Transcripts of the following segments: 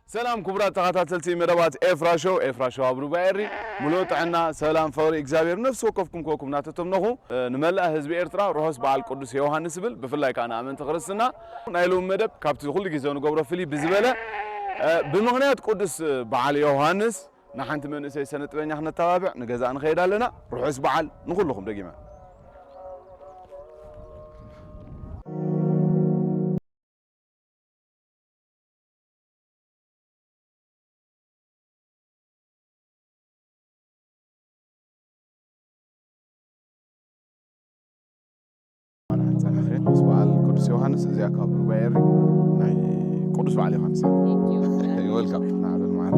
ሰላም ክቡራት ተኸታተልቲ መደባት ኤፍራ ሾው፣ ኤፍራ ሾው ኣብ ሩባ ኤሪ። ሙሉእ ጥዕና፣ ሰላም፣ ፍቕሪ እግዚኣብሔር ነፍሲ ወከፍኩም ኮኩም እናተተምነኹ፣ እ፣ ንመላእ ህዝቢ ኤርትራ ርሑስ በዓል ቅዱስ ዮሃንስ እብል። ብፍላይ ከኣ ንኣመንቲ ክርስትና ናይ ሎሚ መደብ ካብቲ ኩሉ ግዜ ንገብሮ ፍልይ ብዝበለ፣ እ፣ ብምኽንያት ቅዱስ በዓል ዮሃንስ ንሓንቲ መንእሰይ ሰነ ጥበበኛ ክነተባብዕ ንገዛእ ንኸይድ ኣለና። ርሑስ በዓል ንኹልኹም ደጊመ። ጸናኸ ምስ በዓል ቅዱስ ዮሃንስ እዚኣ ካብ ሩባ ኤሪ ናይ ቅዱስ በዓል ዮሃንስ እያ። Thank you። You're welcome። ናዕበል ማዕረ።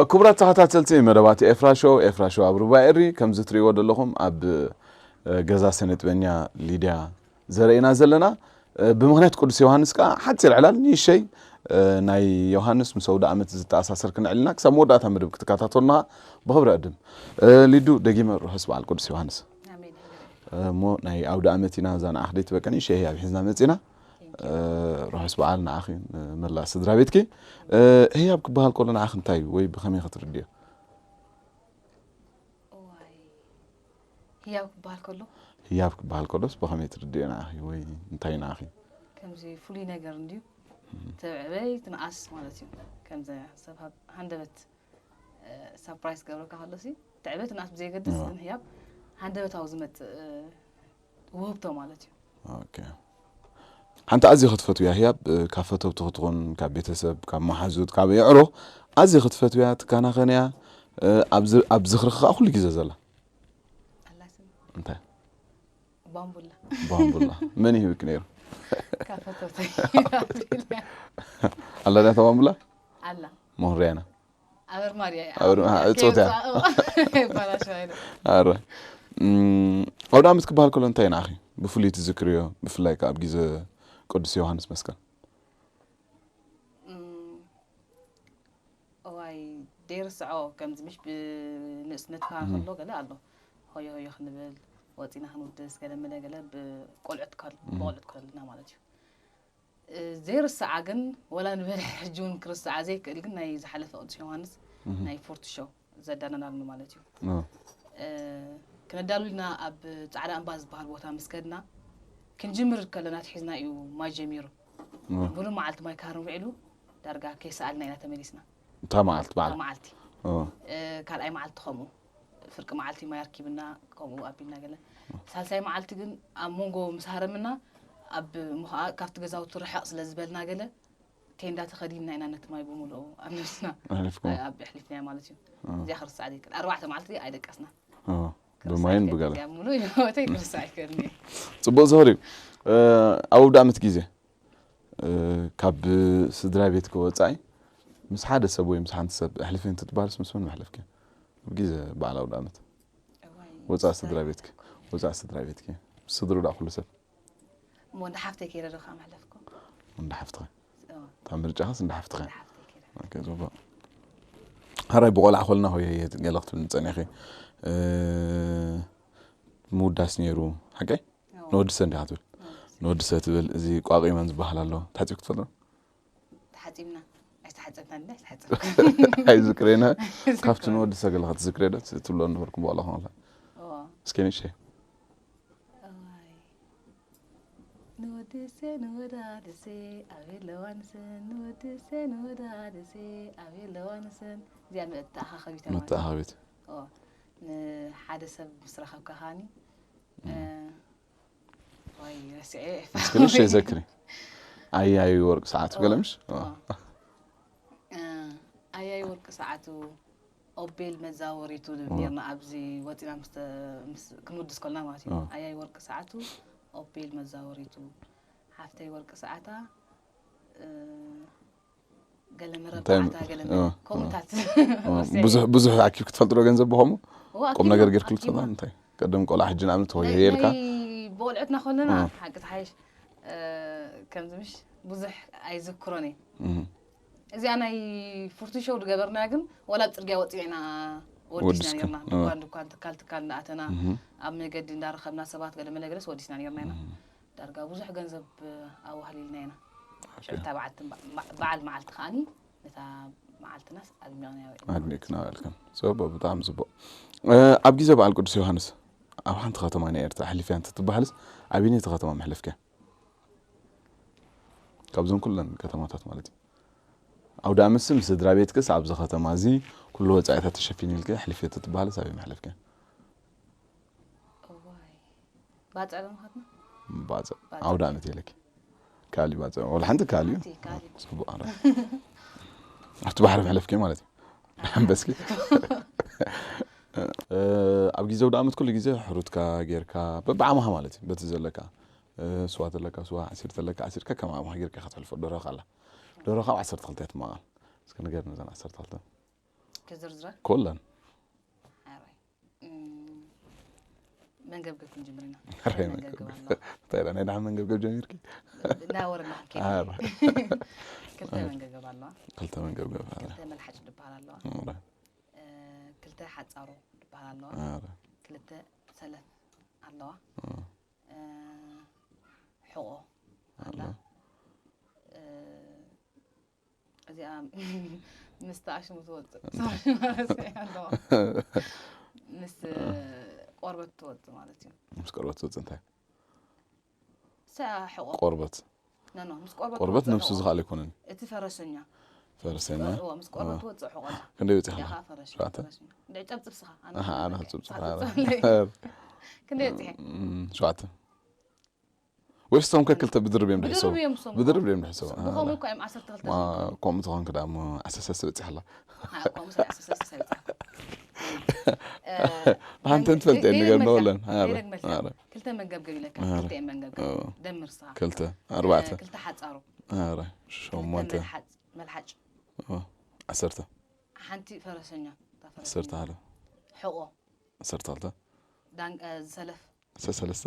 ክቡራት ተኸታተልቲ መደባት ኤፍራ ሾው፣ ኤፍራ ሾው ኣብ ሩባ ኤሪ፣ ከምዚ ትርእይዎ ዘለኹም ኣብ፣ እ፣ ገዛ ስነ ጥበበኛ ሊድያ ዘርእና ዘለና፣ እ፣ ብምኽንያት ቅዱስ ዮሃንስ ከኣ ሓጺር ዕላል ንእሽተይ፣ እ፣ ናይ ዮሃንስ ምስ ኣውደ ዓመት ዝተኣሳሰር ክነዕልና ክሳብ መወዳእታ መደብ ክትከታተሉና ብኽብሪ ዕድም። እ፣ ሊዱ ደጊመ ርሑስ በዓል ቅዱስ ዮሃንስ። ኣሜን። እሞ ናይ ኣውደ ኣመት ኢና እዛ ንዓኽ ደይ ትበቀኒ ሸ ህያብ ሒዝና መጺና። ርሑስ በዓል ንዓኺ፣ ንመላእ ስድራ ቤትኪ። ህያብ ክበሃል ከሎ ንዓኺ እንታይ እዩ ወይ ብኸመይ ክትርድዮ? እዋይ፣ ህያብ ክበሃል ከሎ ህያብ ክበሃል ከሎስ ብኸመይ ትርድዮ ንዓኺ ወይ እንታይ ንዓኺ? ከምዚ ፍሉይ ነገር እንድዩ። ተብዕበይ ትንኣስ ማለት እዩ። ከምዚ ሰብ ሃብ- ሃንደበት ሳፕራይዝ ክገብረካ ከሎሲ፣ ትዕበ ትንኣስ ብዘየገድስ፣ እዋ። ግን ህያብ ሃንደበታዊ ዝመጽእ ውህብቶ ማለት እዩ። ኦኬ። ሓንቲ ኣዝዩ ክትፈትውያ ህያብ፣ ካብ ፈተውቲ ክትኹን፣ ካብ ቤተሰብ፣ ካብ መሓዙት፣ ካብ የዕሩኽ ኣዝዩ ክትፈትውያ፣ ትከናኸንያ፣ ኣብ ዝ- ኣብ ዝኽርኺ ከዓ ኩሉ ግዜ ዘላ ኣላስም እንታይ? ባምቡላ ባምቡላ። መን ይህብክ ነይሩ? ካብ ፈተውተይ ኣላ ድያ እታ ባምቡላ? ኣላ መሁርያና። ኣበር ማርያ ኣበር- አ- እጾት እያ። ባላሸዋይዶ ኣረ። እም፣ ኣውደ ዓመት ክበሃል ከሎ እንታይ ንዓኺ ብፍሉይ ትዝክርዮ፣ ብፍላይ ከዓ ኣብ ግዜ ቅዱስ ዮሃንስ መስቀል? እዋይ፣ ደይርስዖ ከምዚ ምሽ ብንእስነትካ እህ። ከሎ ገለ ኣሎ። ሆዮ ሆዮ ክንብል፣ ወፂና ክንውድስ፣ ገለ መለ ገለ ብቆልዑት ከል- ብቆልዑት ከለና ማለት እዩ። እ፣ ዘይርስዓ ግን ወላ ንበለ ሕጂ እውን ክርስዓ ዘይክእል ግን ናይ ዝሓለፈ ቅዱስ ዮሃንስ ናይ ፎርት ሾው ዘዳነናሉ ማለት እዩ። እ፣ እ፣ ክነዳሉ ኢልና ኣብ ፃዕዳ እምባ ዝበሃል ቦታ ምስ ከድና ክንጅምር ከለና ትሒዝና እዩ ማይ ጀሚሩ። እ። ሙሉ መዓልቲ ማይ ክሃርም ውዒሉ ዳርጋ ከይሰኣልና ኢና ተመሊስና። እታ መዓልቲ በዓል እታ መዓልቲ እ፣ እ፣ ካልኣይ መዓልቲ ከምኡ ፍርቂ መዓልቲ ማይ ኣርኪብና ከምኡ ኣቢልና ገለ። ሳልሳይ መዓልቲ ግን ኣብ መንጎ ምስ ሃረምና ኣብ ምኸዓ ካብቲ ገዛውቲ ርሕቕ ስለ ዝበልና ገለ ቴንዳ ተኸዲንና ኢና ነቲ ማይ ብምልኡ ኣብ ነብስና ኣሕሊፍኩም። ኣብ ኣሕሊፍናዮ ማለት እዩ። እዚኣ ክርስዓ ዘይክእል ኣርባዕተ መዓልቲ ኣይደቀስና። እ፣ ብማይን ብገለ እዚኣ ሙሉ ህይወተይ ክርስዓ ኣይክእልን እየ። ጽቡቕ ዝኽሪ እዩ። እ፣ ኣብ ኣውደ ዓመት ግዜ እ፣ ካብ ስድራ ቤትኪ ወጻኢ ምስ ሓደ ሰብ ወይ ምስ ሓንቲ ሰብ ኣሕልፊ እንትትበሃልስ ምስ መን መሕለፍኪ? ኣብ ግዜ በዓል ኣውደ ዓመት እዋይ፣ ወጻኢ ስድራ ቤትኪ፣ ወጻኢ ስድራ ቤትኪ፣ ስድሩ ደኣ ኩሉ ሰብ እሞ እንዳ ሓፍተይ ከይደ ዶ ከዓ መሕለፍኩ? እንዳ ሓፍትኺ። እዋ፣ እታ ምርጫኻስ እንዳ ሓፍትኺ። እንዳ ሓፍተይ ከይደ። ኦኬ፣ ጽቡቕ። ሓራይ ብቆልዓ ኮልና ሆየ ሆየ ገለ ክትብል ምጸኒኺ። እ፣ ምውዳስ ነይሩ፣ ሓቀይ? እዋ፣ ንወዲ ሰብ እንዲኻ ትብል። እዋ። ንወዲ ሰብ ትብል፣ እዚ ቋቒመን ዝበሃል ኣሎ። ታሕፂብ ክትፈልጦ? ተሓፂብና። ኣይተሓፀብናን፣ ኣይተሓፀብናን። ኣይዝክሬና። ካብቲ ንወዲ ሰብ ገለ ክትዝክሬ ዶ ትብሎ ነበርኩም ብቆልዓ ኮንላ? እዋ። እስኪ ንእሽተይ። እዋይ። ንወድሰ ንወዳድሰ ኣብ የለዋንሰን፣ ንወድሰ ንወዳድሰ ኣብ የለዋንሰን። እዚኣ መተኣኻኸቢት እያ ማለት እዩ። መተኣኻኸቢት። ኦ፣ ንሓደ ሰብ ምስ ረኸብካ ከዓኒ፣ እ፣ ወይ ረሲዐ። እስኪ ንእሽተይ ዘክሪ። ኣያዩ ወርቂ ሰዓት ገለ ምሽ? ኦ። እ፣ ኣያዩ ወርቂ ሰዓቱ ኦቤል መዛወሪቱ ንብል ኦ። ነርና ኣብዚ ወፂና ምስ ተ- ምስ- ክንውድስ ከልና ማለት እዩ። ኦ። ኣያዩ ወርቂ ሰዓቱ ኦቤል መዛወሪቱ፣ ሓፍተይ ወርቂ ሰዓታ፣ እ፣ ገለ እንታይ መረባዕታ፣ ገለ ኦ፣ ኦ። ከምኡታት። ኦ፣ ብዙሕ ብዙሕ ኣኪብ ክትፈልጥ ዶ ገንዘብ ብኸምኡ? ኦ፣ ቁም ነገር ኣኪብና፣ ጌርክሉ ትፈልጣ? ኣኪብና። እንታይ? ቀደም ቆልዓ ሕጂ ንኣብነት ሆየ ናይ- ኢልካ? ናይ ብቆልዑትና ከለና ኦ። ሓቂ ትሓይሽ፣ እ፣ ከምዚ ምሽ ብዙሕ ኣይዝክሮን እየ። እህ። እዚኣ ናይ ፉርቲ ሾው ዝገበርናያ ግን ወላ ኣብ ፅርግያ ወፂና ኢና ወዲስና ወዲስኩም፣ ነርና። እ። ድኳን ድኳን ትካል ትካል እንዳኣተና እህ። ኣብ መገዲ እንዳረኸብና ሰባት ገለ መለ ገለስ ወዲስና ነርና ኢና። ዳርጋ ብዙሕ ገንዘብ ኣዋህሊልና ኢና። ሽዑ እታ በዓልቲ በዓል መዓልቲ ከዓኒ ነታ መዓልትናስ ኣድሚቕና ውዒልና። ኣድሚቕና ውዒልኩም። ጽቡቕ፣ ብጣዕሚ ጽቡቕ። እ፣ ኣብ ግዜ በዓል ቅዱስ ዮሃንስ ኣብ ሓንቲ ከተማ ናይ ኤርትራ ኣሕሊፍያ እንትትበሃልስ ኣበየነይቲ ከተማ መሕለፍክያ? ካብዞን ኩለን ከተማታት ማለት እዩ። ኣውደ ኣመትሲ ምስ ስድራ ቤትክስ ኣብዚ ከተማ እዚ ኩሉ ወጻኢታት ተሸፊኑ ኢልኪ ኣሕሊፍዮ ትበሃልስ ኣበይ መሕለፍክያ? እዋይ። ባጽዕ ዶ ምኻድና? ባጽዕ ባጽዕ። ኣውደ ኣመት የለኪ። ካሊ ባጽዕ ወላ ሓንቲ ካሊ እዩ። ሓንቲ ካሊ። ጽቡቕ ኣረ። ኣብቲ ባሕሪ መሕለፍኪ ማለት እዩ። ሓንበስኪ። እ፣ ኣብ ግዜ ኣውደ ኣመት ኩሉ ግዜ ሕሩትካ ጌርካ በብዓማኻ ማለት እዩ። በቲ ዘለካ እ፣ ስዋ ተለካ ስዋ፣ ዓሲር ተለካ ዓሲርካ ከም ዓማኻ ጌርካ ኢኻ ተሕልፎ። ደርሆ ካላ ደርሆ ካብ ዓሰርተ ክልተ እያ ትመቓል። እስከ ንገርኒ እዘን ዓሰርተ ክልተ። ክዝርዝራ? ኮለን። ኣራይ። እም፣ መንገብገብ ክንጅምር ኢና። ኣራይ መንገብገብ መንገብገብ። ኣሎ። እንታይ ኢላ ናይ ደሓን መንገብገብ ጀሚርኪ? እናወረና ክንከይድ። ኣራይ። ክልተ መንገብገብ ኣለዋ። ክልተ መንገብገብ ኣለ። ክልተ መልሓጭ ዝበሃል ኣለዋ። ኣራይ። እ፣ ክልተ ሓጻሮ ዝበሃል ኣለዋ። ኣራይ። ክልተ ሰለፍ ኣለዋ። እ፣ እ፣ ሕቆ ኣላ። ኣላ። እ፣ እዚኣ ምስ ተኣሽሙ ትወፅእ ኣለዋ። ምስ ቆርበት ትወፅእ ማለት እዩ። ምስ ቆርበት ትወፅእ እንታይ? ሰ-፣ ሕቆ ቆርበት ኖ፣ ኖ፣ ምስ ቆርበት ቆርበት ትወፅእ ነብሱ ሕቆ። ዝኽኣል ኣይኮነን። እቲ ፈረሰኛ ፈረሰኛ እዎ፣ ምስ ቆርበት ትወፅእ ሕቆ ኣላ። ክንደይ በፂሕኻ? ያኻ ፈረሽ ሸውዓተ? ፈረሰኛ። እንደ ጨብፅብ ስኻ ኣነ ኣሃ፣ ኣነ ፈለግ ክፅብፅብ ኣነ ሓራ። ክፅብፅብ ኣለይ። ክንደይ በፂሐ? እም፣ ሸውዓተ። ወይስ እቶም ከክልተ ብድርብ እዮም ድሕሰቡ? ብድርብ እዮም እሶም። ብድርብ እዮም ድሕሰቡ። ብኸምኡ እኮ እዮም ዓሰርተ ክልተ ዝውከሉ። ከምኡ ትኾን ክዳ እሞ ዓሰርተ ሰለስተ በፂሕላ። አ፣ ከምኡ ስለ ዓሰርተ ሰለስተ ይበፅሓ። እ፣ ብሓንቲ መንገ-፣ ትፈልጥ እየ ደይ-፣ ነገር ደይ-፣ ነውለን። ደይ-፣ ደይ-፣ መልካ። ኣረ። ክልተ መገብገብ ኢለካ፣ ኣረ። ክልተ እዮም መንገብገብ። ኦ። ደምር ስኻ። ክልተ፣ ኣርባዕተ። እ፣ ክልተ ሓጻሩ። ኣረ፣ ሸሞንተ። ክልተ መልሓጭ፣ መልሓጭ። ኦ፣ ዓሰርተ። ሓንቲ ፈረሰኛ፣ እታ ፈረሰኛ። ዓሰርተ ሓደ። ሕቆ። ዓሰርተ ክልተ። ዳን-፣ እ፣ ዝሰለፍ። ዓሰርተ ሰለስተ።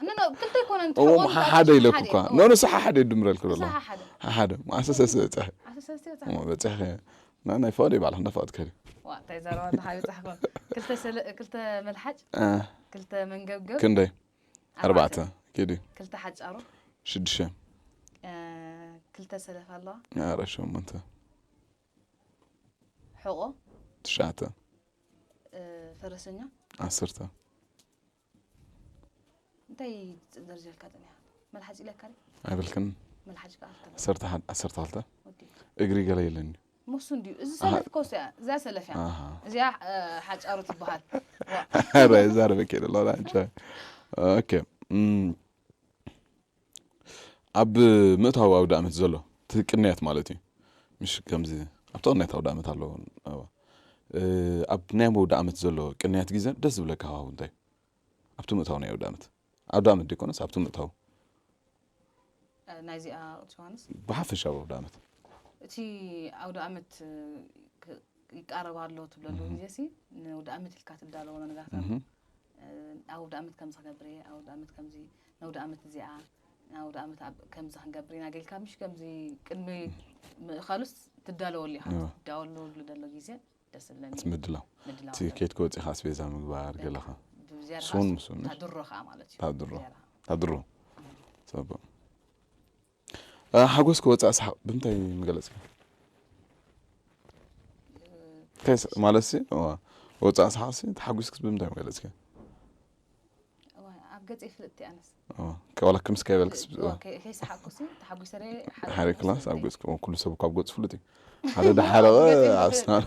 ኖ፣ ኖ፣ ክልተ ኣይኮነን፣ እሞ ትሕቆ ሓሓደ ንትሕቆ ኢለኩ ሓሓደ እኳ። እዩ። ኖ፣ ንሱ ሓሓደ ይድምረልኩ ንሳ ዘሎ። ሓሓደ። ሓሓደ። ዓሰርተ ሰለስተ በፅሐ። ዓሰርተ ሰለስተ ይበፅሕ። እሞ በፂሐ። ና፣ ናይ ፍቕዲ ይባልሕ፣ እንዳ ፍቕዲ ከዲ። ዋ፣ እንታይ ዘረባ ኣለካ ይበፅሕ እኮ። ክልተ ሰለ-፣ ክልተ መልሓጭ፣ እ፣ ክልተ መንገብገብ፣ ክንደይ? ኣርባዕተ። ኣርባዕተ። ኪዲ። ክልተ ሓጫሩ። ሽዱሽተ። እ፣ ክልተ ሰለፍ ኣለዋ። ኣረ፣ ሸሞንተ። ሕቆ። ትሽዓተ። እ፣ ፈረሰኛ። ዓሰርተ። እንታይ ዘርዚርካ ጠኒኻ? መልሓጭ ኢለካ ድየ? ኣይበልክን። መልሓጭ ከኣ ኣልተላ። ዓሰርተ ሓደ፣ ዓሰርተ ክልተ። ወዲ። እግሪ ገለ የለን። ሙሱ እንድዩ። እዚ ኣሃ። ሰለፍ ኮስ እያ። እዚኣ ሰለፍ እያ። ኣሃ። እዚኣ፣ እ፣ ሓጫሩ ትበሃል። ዋ። ኣረ፣ ዛረበ ከይደ ኣለዋ፣ ኣንቺ። ኦኬ። እም፣ ኣብ ምእታው ኣውደ ኣመት ዘሎ እቲ ቅንያት ማለት እዩ። ምሽ ከምዚ ኣብቲ ቅንያት ኣውደ ኣመት ኣለዎ። እዋ። እ፣ ኣብ ናይ ኣውደ ኣመት ዘሎ ቅንያት ግዜ ደስ ዝብለካ ሃዋህው እንታይ እዩ? ኣብቲ ምእታው ናይ ኣውደ ኣመት። ኣውደ ኣመት ደይኮነስ ኣብቲ ምእታው። እ፣ ናይዚኣ ቅዱስ ዮሃንስ? ብሓፈሻዊ ኣውደ ኣመት። እቲ ኣውደ ኣመት፣ እ፣ ክ-፣ ይቃረብ ኣሎ ትብለሉ እህ። ግዜ ሲ፣ ንኣውደ ኣመት ኢልካ ትዳለዎ ነገራት ኣሎ። እህ። እ፣ ኣውደ ኣመት ከምዚ ክገብር እየ፣ ኣውደ ኣመት ከምዚ፣ ንኣውደ ኣመት እዚኣ፣ ንኣውደ ኣመት ኣብ፣ ከምዚ ክንገብር ኢና ጌልካ፣ ምሽ ከምዚ ቅድሚ ምእኻሉስ ትዳለወሉ ኢኻ። እዋ። ትዳወሉ ዘሎ ግዜ ደስ ዝብለኒ እቲ እዩ። ምድላው። ምድላው እቲ ኣሎ። ከይድካ ወፂኻ ኣስቤዛ ምግባር ገለኻ። ብዝያዳ ሱን ከኣ ምስኡን እታ ድሮ ከኣ ማለት እዩ። እታ ድሮ። ዝያዳ። እታ ድሮ። ጽቡቕ። እ፣ ሓጎስ ክወጻእ ሰሓቕ ብምንታይ ምገለጽካ? እንታይ ስ-፣ ማለት ሲ፣ እዋ፣ ወጻእ ሰሓቕ ሲ፣ ተሓጒስክስ ብምንታይ ምገለጽካ? እዋ፣ ኣብ ገጸይ ፍልጥቲ ኣነስ። እዋ፣ ከ-፣ ዋላ ክምስ ከይበልክስ፣ እዋ። ከ-፣ ከይሰሓቕኩ ሲ፣ ተሓጒሰ ደ ሓደ ሓደ ክምስ ክላስ ኣብ ፍልጥቲ። ገጽ፣ እዋ፣ ኩሉ ሰብ ካብ ገጹ ፍሉጥ እዩ። ሓደ ደሓረቐ ገጹ ፍልጥ። ኣስና-፣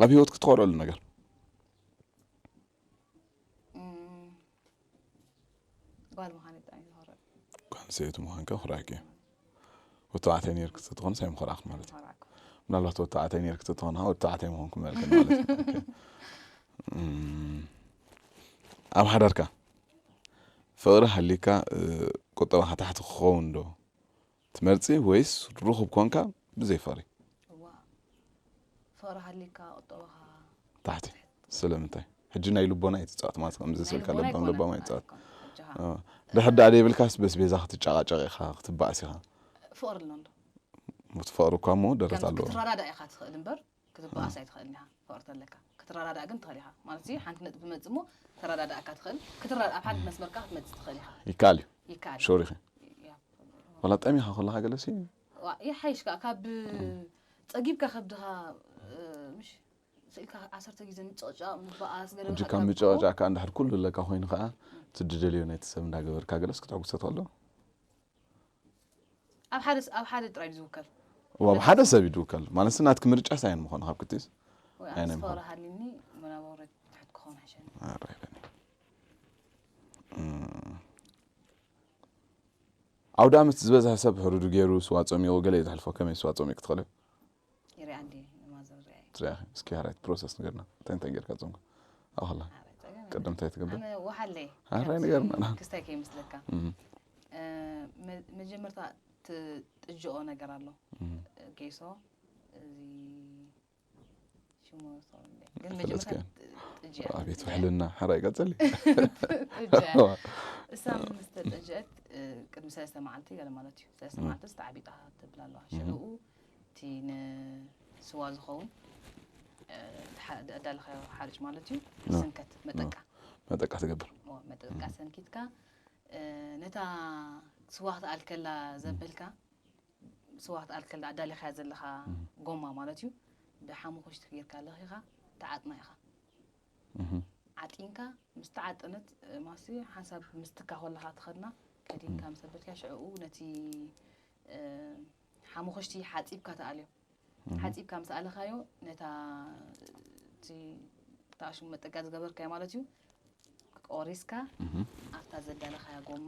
ኣብ ህይወት ክትኾረሉ ነገር። እም፣ ጓል ምዃነይ ብጣዕሚ እዩ ዝኾርዕ። ጓል ኣንስተይቲ ምዃንካ ኩራዕኪ እዩ። ወዲ ተባዕታይ ነይርኪ ተትኾንስ ኣይምኾራዕክን ማለት እዩ። ምኾራዕኩ። ምናልባት ወዲ ተባዕታይ ነይርኪ ተትኾን፣ ወዲ ተባዕታይ ምኾንኩ ምበልክን ማለት እዩ። ኦኬ። እም፣ ኣብ ሓዳርካ ፍቕሪ ሃሊካ፣ እ፣ ቁጠባኻ ታሕቲ ክኸውን ዶ ትመርጺ ወይስ ርኹብ ኮንካ ብዘይ ፍቕሪ? እዋ፣ ፍቕሪ ሃሊካ ቁጠባኻ ታሕቲ። ስለምንታይ? ሕጂ ናይ ልቦና እዩ ትጻወት ማለት ከምዚ ናይ ስልካ ልቦና ለባም ኣይኮነን፣ ለባም ኣይጻወት። ኣይኮነን። ብጃኻ። እ፣ ድሕር ደኣ ደይብልካስ በስቤዛ ክትጨቃጨቕ ኢኻ፣ ክትበኣስ ኢኻ። ፍቕሪ ኣሎ እንዶ። እቲ ፍቕሪ እኳ እሞ ደረት ከምዚ ኣለዎ። ክትረዳዳእ ኢኻ ትኽእል እምበር ክትበኣስ ኣይትኽእልን ኢኻ። ፍቕሪ ተለካ ክትረዳዳእ ግን ትኽእል ኢኻ። ማለት እዚ ሓንቲ ነጥቢ መጽእ እሞ ተረዳዳእካ ትኽእል። ክትረ-፣ ኣብ ሓንቲ መስመርካ ክትመጽእ ትኽእል ኢኻ። ይከኣል እዩ። ይከኣል። ሹር ኢኺ። ያ። ዋላ ጠሚኻ ከለኻ ገለሲ ዋ፣ ይሓይሽካ ካብ ጸጊብካ ከብድኻ፣ እ፣ ምሽ ስኢልካ ዓሰርተ ግዜ ምጭቕጫቕ፣ ምበኣስ፣ ገለ ሕጂ ምኻድ ካብ ካብ ምጭቕጫቕ ከኣ እንድሕር ኩሉ ለካ ኮይኑ ከኣ እቲ ድደልዮ ነቲ ሰብ እንዳገበርካ ገለስ ክትሕጉሰ ከሎ ኣብ ሓደ ስ-፣ ኣብ ሓደ ጥራይ እዩ ዝውከል። እዋ፣ ኣብ ሓደ ሰብ ይድውከል ማለት ናትኪ ምርጫ ሳይን ምኾነ ካብ ክትስ ወይ ኣይ፣ ናይ ኣነስ ፍቕሪ ምዃን። ሃልዩኒ መናባብሮ ትሕት ክኸውን ሓሸኒ። ኣረ፣ ኣይደኒ። እም። ኣውደ ኣመት ዝበዝሐ ሰብ ሕሩዱ ገይሩ ስዋ ጸሚቑ ገለ እዩ ዘሕልፎ። ከመይ ስዋ ጸሚቑ ክትኽእሊ? ይሪኣ እንዲ ንማዘር ሪኣ። ትሪኣ፣ እስኪ ሃራይት ፕሮሰስ ንገርና። እንታይ እንታይ ጌርካ ጸምካ? ኣብ ኸላ። ኣረ፣ ጸገም የለን። ቅድም እንታይ ትገብር? ኣነ ወሓለይ። ኣረ፣ ከምዚ ንገርና። ክስታይ ከይመስለካ። እም። እ፣ መ-፣ መጀመርታ ትጥጅኦ ነገር ኣሎ። እም። ጌሶ፣ እዚ ሽሙ ይኸውንለይ። ግን መጀመርታ ኣይፈለጥክን? ጥ-፣ ጥጅያ ኣቤት ትጥጅያ። ውሕልና። ሓራይ ቀጽሊ። ጥጅያ። እሳ ምስ ተጠጅአት፣ እ፣ ቅድሚ ሰለስተ መዓልቲ ገለ ማለት እዩ። ሰለስተ እም። መዓልቲ ዝተዓቢጣ ትብል ኣለዋ። እም። ሽዑኡ እቲ ንስዋ ዝኸውን እ፣ ድሓ-፣ ድ-፣ ኣዳለኻዮ ሓርጭ ማለት እዩ። ኖ። ስንከት መጠቃ። መጠቃ ትገብር። ኦ፣ መጠቃ ሰንኪትካ፣ እ፣ ነታ ስዋ ክትኣልከላ ዘበልካ፣ ስዋ ክትኣልከላ ኣዳሊኻያ ዘለኻ ጎማ ማለት እዩ። ብሓሙኽሽቲ ጌርካ ለኺኻ ትዓጥና ኢኻ። እህ። ዓጢንካ ምስ ተዓጠነት፣ እ፣ ማሲ ሓንሳብ ምስ ትካ ከለኻ ትኸድና ከዲንካ ምስ ኣበልካ ሽዕኡ ነቲ፣ እ፣ ሓሙኽሽቲ ሓጺብካ ትኣልዮ። ሓጺብካ ምስ ኣለኻዮ ነታ እቲ ተኣሽሙ መጠጋ ዝገበርካዮ ማለት እዩ ቆሪስካ ኣብታ ዘዳለኻያ ጎማ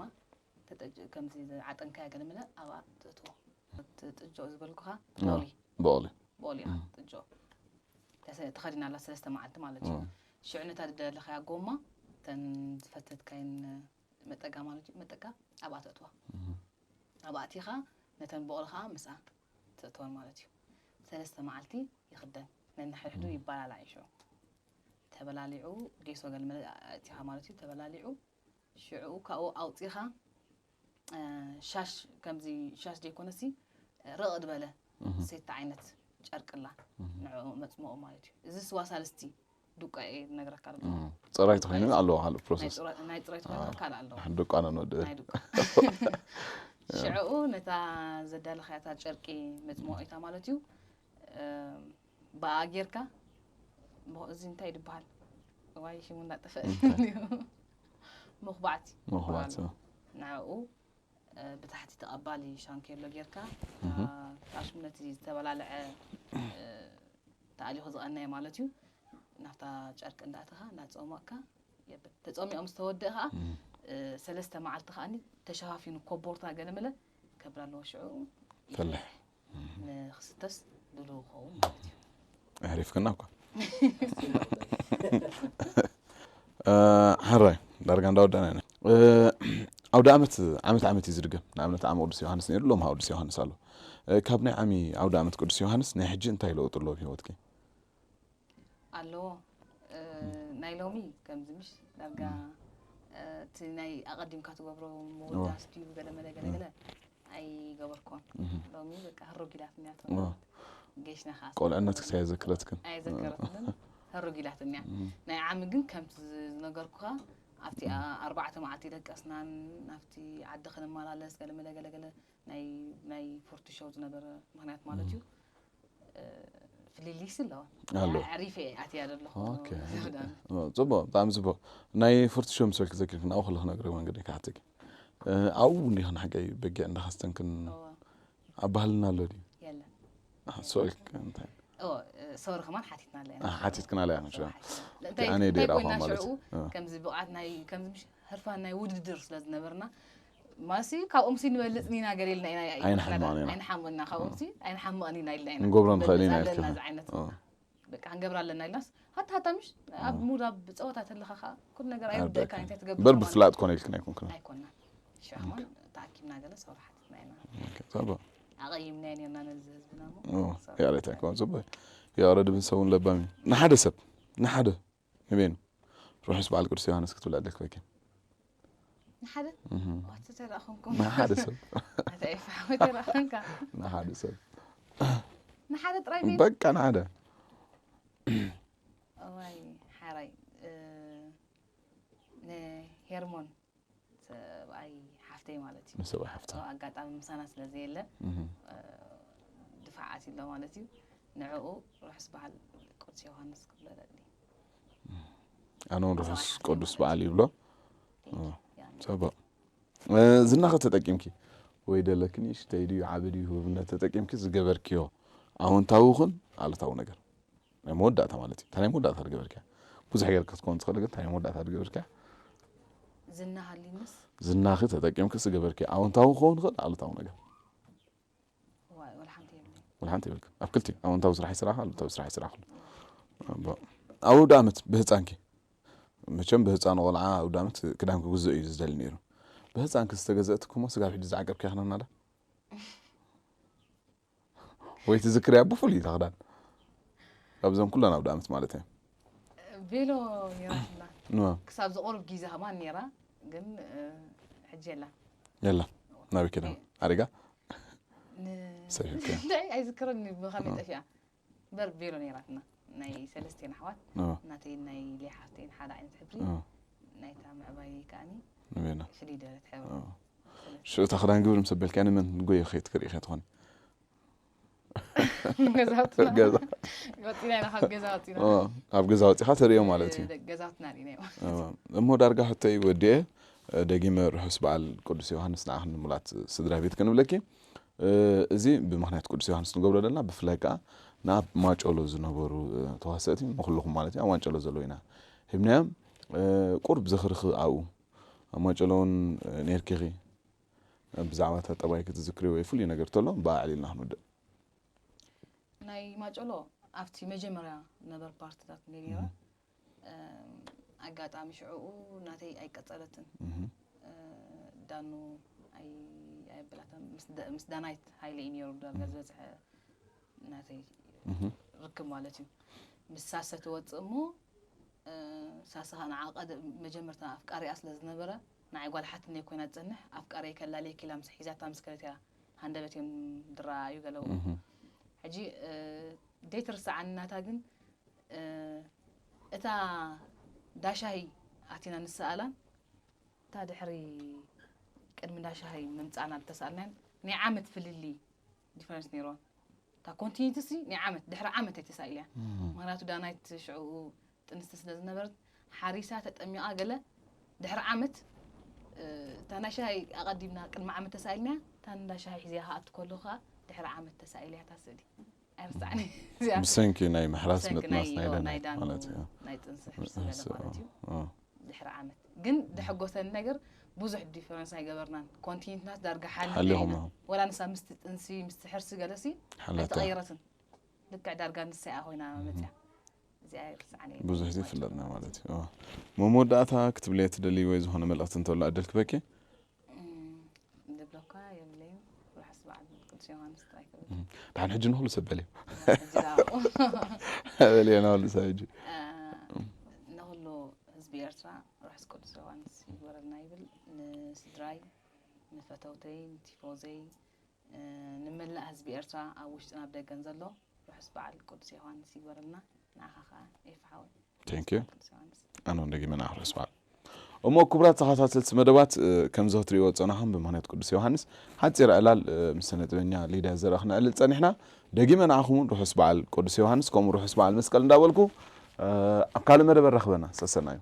ተጠጅ-፣ ከምዚ ዝዓጠንካያ ገለመለ ኣብኣ ትእትዎ። እቲ ጥጆ ዝበልኩኻ ኖ። ቦሊ ቦሊ። ቦሊ ኢኻ ጥጆ ተሰ-፣ ተኸዲና ኣላ ሰለስተ መዓልቲ ማለት እዩ። ሽዑ ነታ ዝደለኻያ ጎማ እተን ዝፈተትካየን መጠጋ ማለት እዩ መጠጋ ኣብኣ ተእትዋ። ኣብኣ ኣቲኻ ነተን ቦቕሊ ከዓ ምስኣ ተእትወን ማለት እዩ። ሰለስተ መዓልቲ ይኽደን ነንሕድሕዱ ይበላላዕ እዩ። ሽዑ ተበላሊዑ ጌሶ ገልመለ ኣእቲኻ ማለት እዩ። ተበላሊዑ ሽዑ ካብኡ ኣውፂኻ፣ እ፣ ሻሽ ከምዚ ሻሽ ዘይኮነሲ ርቕ ዝበለ ሴታ ዓይነት ጨርቅላ ንዕኡ መፅምኦ ማለት እዩ። እዚ ስዋ ሳልስቲ ዱቃ እየ ዝነግረካ ኣለኹ። እም፣ ፅራይ ተኾይኑ ኣለዎ ካልእ ናይ ፕሮሰስ። ፅራይ፣ ናይ ፅራይ ተኾይኑ ካልእ ኣለዎ። ዱቃ ነንወድእ። ናይ ዱቃ። ሽዕኡ ነታ ዘዳለኻያታ ጨርቂ መፅምኦ ኢታ ማለት እዩ። እም፣ ብኣ ጌርካ፣ ሞ-፣ እዚ እንታይ ድበሃል? ዋይ ሽሙ እንዳጠፈ እዩ። መኹባዕቲ መኹባዕቲ። ይበሃሉ። ንዕኡ፣ እ፣ ብታሕቲ ተቐባሊ ሻንኬሎ ጌርካ፣ እታ ኣሽሙ ነቲ ዝተበላለዐ፣ እ፣ ተኣሊኹ ዝቐነየ ማለት እዩ። ናብታ ጨርቂ እንዳእተኻ፣ እንዳጸሞቕካ የብል። ተጸሚቑ ምስ ተወደአ ኸዓ፣ እ፣ ሰለስተ መዓልቲ ኸዓኒ ተሸፋፊኑ ኮቦርታ ገለመለ ከብል ኣለዎ። ሽዑ ፈልሕ። ንክስተስ ድሉው ክኸውን ማለት እዩ። ኣሕሪፍክና እኳ። እ፣ ሕራይ፣ ዳርጋ እንዳወዳእና ኢና። እ፣ ኣውደ ዓመት ዓመት ዓመት እዩ ዝድገም። ንኣብነት ዓመ ቅዱስ ዮሃንስ ነይሩ፣ ሎሚ ሃ ቅዱስ ዮሃንስ ኣሎ። እ፣ ካብ ናይ ዓሚ ኣውደ ዓመት ቅዱስ ዮሃንስ ናይ ሕጂ እንታይ ለውጢ ኣለዎ ኣብ ህይወትኪ? ኣለዎ። እ፣ ናይ ሎሚ ከምዚ ምሽ ዳርጋ፣ እ፣ እቲ ናይ ኣቐዲምካ ትገብሮ ምውዳስ ድዩ ገለ መለ ገለ ገለ ኣይገበርኩን። ሎሚ በቃ ህሩግ ኢላትኒ እያ። ዋ። ጌሽና ኸዓ ቆልዕነት ክሳይ ዘክረትክን። ኣይዘከረትንን፣ ህሩግ ኢላትኒ እያ። ናይ ዓሚ ግን ከምቲ ዝነገርኩኻ ኣብቲ ኣ-፣ ኣርባዕተ መዓልቲ ደቀስናን ናብቲ ዓዲ ክንመላለስ ገለ መለ ገለ ገለ ናይ፣ ናይ ፎርቱ ሾው ዝነበረ ምኽንያት ማለት እዩ። እ፣ ፍልልይሲ ኣለዋ። ኣለዎ። ኣዕሪፈ እየ ኣትያ ዘለኹ። ኦኬ። ዘውዳን። እ፣ ጽቡቕ፣ ብጣዕሚ ጽቡቕ። ናይ ፎርቱ ሾው ምስ በልኪ ዘኪርክን ኣብኡ ከለኹ ክነግረኪ መንገዲ ክሓተኪ። እ፣ ኣብኡ እውን ዲኽን ሓቀይ በጊዕ እንዳኸስተንክን እዋ። ኣብ ባህልና ኣሎ ድዩ? የለን። ኣህ፣ ሶሪ፣ እንታይ? ኦ፣ እ፣ ሶሪ ከማን ሓቲትና ኣለና። ኣህ፣ ሓቲትክና ኣለና፣ ሽዑ። ሓቲትና። እንታይ፣ ኣነ እንታይ ደይራ ኮይና ማለት ሽዑ? እ። ከምዚ ብቕዓት ናይ፣ ከምዚ ምሽ-፣ ህርፋን ናይ ውድድር ስለ ዝነበርና፣ ማሲ ካብኦም ሲ ንበልጽ ኢና ገለ ኢልና ኢና ኣይንሓምቕን ኢና። ኣይንሓምቕን ኢና፣ ካብኦም ሲ ኣይንሓምቕን ኢና ኢልና ኢና። ክንገብሮ ንኽእል ኢና ንበልጽ ኢልክና። ኣለና እዚ ዓይነት። ኦ። በቃ ክንገብራ ኣለና ኢልናስ፣ ሓታ፣ ሓታ ምሽ ኣብ ሙድ ኣብ ጸወታ ተለኻ ኸኣ ኩሉ ነገር ኣይ፣ ኣይርድእካ በቃ። እንታይ ትገብር በር ማለት ብፍላጥ ኮነ ኢልክና ኣይኮንክን። ኣይኮናን። ሽዑ ኸማን ተኣኪብና ገለ ሶሪ ሓቲትና ኢና። ኦኬ፣ ጽቡቕ። ኣቐይምናዮ ኔርና ነዚ ህዝብና እሞ ኦ፣ ሶሪ ያሬት ኣይኮን ጽቡቕ። የቕረድብን ሰውን ለባም እዩ። ንሓደ ሰብ፣ ንሓደ ንቤኑ ርሑስ በዓል ቅዱስ ዮሃንስ ክትብላ ኣለኪ በኪ። ንሓደ እህ። ዋትተይ ረኣኹምኩም። ንሓደ ሰብ። ኣታ ኤፋ ዋትተይ ረኣኹምካ። ንሓደ ሰብ። ንሓደ ጥራይ ቤት። በቃ ንሓደ። እዋይ፣ ሓራይ፣ እ፣ ንሄርሞን ሰብኣይ ሓፍተይ ማለት እዩ። ንሰብኣይ ሓፍታ። ኣብ ኣጋጣሚ ምሳና ስለ ዘየለ፣ እህ። እ፣ ድፋዓት ኣሎ ማለት እዩ። ንዕኡ ርሑስ በዓል ቅዱስ ዮሃንስ ክብሎ ደሊ። ኣነ እውን ርሑስ ቅዱስ በዓል ይብሎ። ቴንኪ፣ ያ። ጽቡቕ። እ፣ ዝናኸ ተጠቂምኪ ወይ ደለኪ ንእሽተይ ድዩ ዓቢ ድዩ ህቡብነት ተጠቂምኪ ዝገበርክዮ ኣወንታዊ ይኹን ኣሉታዊ ነገር? ናይ መወዳእታ ማለት እዩ። እንታይ ናይ መወዳእታ ዝገበርክያ? ብዙሕ ጌርካ ክትከውን ትኽእል፣ ግን እንታይ ናይ መወዳእታ ዝገበርክያ? ዝና ሃሊንስ? ዝናኺ ተጠቂምኪ ዝገበርክዮ ኣወንታዊ ክኸውን ይኽእል ኣሉታዊ ነገር? ዋ-፣ ወላ ሓንቲ የብለይ። ወላ ሓንቲ የብልክን። ኣብ ክልቲኡ ኣወንታዊ ስራሕ ይስራሕ፣ ኣሉታዊ ስራሕ ይስራሕ። ኣቦ-፣ ኣብ ኣውደ ዓመት ብህፃንኪ፣ መቸም ብህፃን ቆልዓ ኣውደ ዓመት ክዳን ክግዝእ እዩ ዝደሊ ነይሩ። ብህፃንኪ ዝተገዘእትኩሞ ስጋብ ሕጂ ዝዓቀብክያ ክነናዳ? ወይ ትዝክርያ ብፍሉይ እታ ክዳን? ካብዘን ኩለን ኣውደ ዓመት ማለት እየ። ቬሎ ነይራትና። ንዋ። ክሳብ ዝቆርብ ግዜ ከማን ነይራ፣ ግን፣ እ፣ ሕጂ የላን። የላ። ናበይ ከይዳ? ኣሪጋ? ን-፣ ሰፊርካ። እንታይ ኣይዝክርን ብኸመይ ጠፊኣ። በር ቬሎ ነይራትና። ናይ ሰለስቴን ኣሕዋት اه ናተይን ናይ ሌሓፍተይን ሓደ ዓይነት ሕብሪ اه ናይታ ምዕባይ ከኣኒ نبينا ፍልይ ደረት ሕብሪ اه شو تاخذ عن قبل مسبل كان من قوي خيت كري خيت هون ገዛውትና ገዛ ወፂና ኢና ካብ ገዛ ወፂና اه ኣብ ገዛ ወፂኻ ተርእዮ ማለት እዩ ገዛውትና ሪና እሞ ዳርጋ ሕቶይ ወዲኤ ደጊመ ርሑስ በዓል ቅዱስ ዮሃንስ ንዓኽን ንሙላት ስድራ ቤት ክንብለኪ። እዚ ብምኽንያት ቅዱስ ዮሃንስ ንገብሮ ዘለና ብፍላይ ከዓ ናብ ማጨሎ ዝነበሩ ተዋሰእቲ ንኩልኹም ማለት እዩ ኣብ ማጨሎ ዘለዉ ኢና ሂብናዮም። ቁርብ ዝኽርኺ ኣብኡ ኣብ ማጨሎ እውን ነርኪኺ ብዛዕባ እታ ጠባይ ክትዝክሪ ወይ ፍሉይ ነገር ተሎ ብኣዕሊልና ክንውድእ። ናይ ማጨሎ ኣብቲ መጀመርያ ነበር ፓርትታት ነይረ ኣጋጣሚ ሽዕኡ ናተይ ኣይቀጸለትን ዳኑ ኣይብላታ ምስ ዳናይት ሃይለ እዩ ነይሩ ዳርጋ ዝበፅሐ ናተይ ርክብ ማለት እዩ። ምስ ሳሰ ትወፅእ እሞ ሳሰ ከዓ ንዓ መጀመርታ ኣፍቃሪኣ ስለ ዝነበረ ንዓይ ጓል ሓትነይ ኮይና ትፀንሕ ኣፍቃሪይ ከላልየኪ ኢላ ምስ ሒዛታ ምስ ከደት እያ ሃንደበት እዮም ዝረኣዩ ገለዉ። ሕጂ ዘይትርሰዓኒ ናታ ግን እታ ዳሻሂ ኣቲና ንሰኣላን እታ ድሕሪ ቅድሚ ዳሻሂ ምምፃእና ዝተሰኣልናን ናይ ዓመት ፍልልይ ዲፈረንስ ነይርወን። እታ ኮንቲኒቲ ሲ ናይ ዓመት ድሕሪ ዓመት ኣይተሳኢልያ ምክንያቱ ዳናይት ሽዕኡ ጥንስቲ ስለ ዝነበረት ሓሪሳ ተጠሚቓ ገለ ድሕሪ ዓመት እታ ናይ ሻሂ ኣቐዲምና ቅድሚ ዓመት ተሳኢልና እታ እንዳ ሻሂ ሒዝያ ክኣቱ ከሎ ከዓ ድሕሪ ዓመት ተሳኢልያ እታ ስእሊ ኣይርስዓኒ እዚኣ ብሰንኪ ናይ ምሕራስ ብሰንኪ ምጥናስ ናይ ናይ ኦ፣ ደና ናይ ዳኑ ማለት እዩ ናይ ጥንሲ ሕርሲ ገለ ማለት እዩ እ፣ ድሕሪ ዓመት ግን ድሐጎሰኒ ነገር ብዙሕ ዲፈረንስ ኣይገበርናን ኮንቲኒትናስ ዳርጋ ሓሊ ሓሊኹም ኢና ኢኹም። ወላ ንሳ ምስቲ ጥንሲ ምስቲ ሕርሲ ገለሲ ሓላታ ኣይተቐየረትን ልክዕ ዳርጋ ንሳ እያ ኮይና መፅያ እዚኣ ኣይርስዓኒ ብዙሕ ዘይፍለጥና ማለት እዩ እ። መወዳእታ ክትብልየ ትደሊ ወይ ዝኾነ መልእኽቲ እንተሎ ኣደልክበኪ ዝብለካ የብለይን ርሑስ በዓል ቅዱስ ዮሃንስ ጥራይ ክብል ድሓን ሕጂ ንኩሉ ሰብ በልዮ ሕጂ ደኣ በልዮ ንኩሉ ሰብ ሕጂ ንኩሉ ህዝቢ ኤርትራ ርሑስ ቅዱስ ዮሃንስ ይግበረልና ይብል ንስድራይ ንፈተውተይ ንቲፎዘይ ንመላእ ህዝቢ ኤርትራ ኣብ ውሽጥን ኣብ ደገን ዘሎ ርሑስ በዓል ቅዱስ ዮሃንስ ይግበረልና ንዓኻ ከዓ ኤፍ ሓወይ Thank you ቅዱስ ዮሃንስ ኣነ እውን ደጊመ ንዓኽ ርሑስ በዓል እሞ ክቡራት ተኸታተልቲ መደባት ከም ዘትሪእዎ ዝፀናኹም ብምኽንያት ቅዱስ ዮሃንስ ሓፂር ዕላል ምስ ስነ ጥበኛ ሊድያ ዘርኣ ክነዕልል ፀኒሕና ደጊመ ንዓኹም እውን ርሑስ በዓል ቅዱስ ዮሃንስ ከምኡ ርሑስ በዓል መስቀል እንዳበልኩ ኣብ ካልእ መደብ ኣራኽበና ሰሰናዩ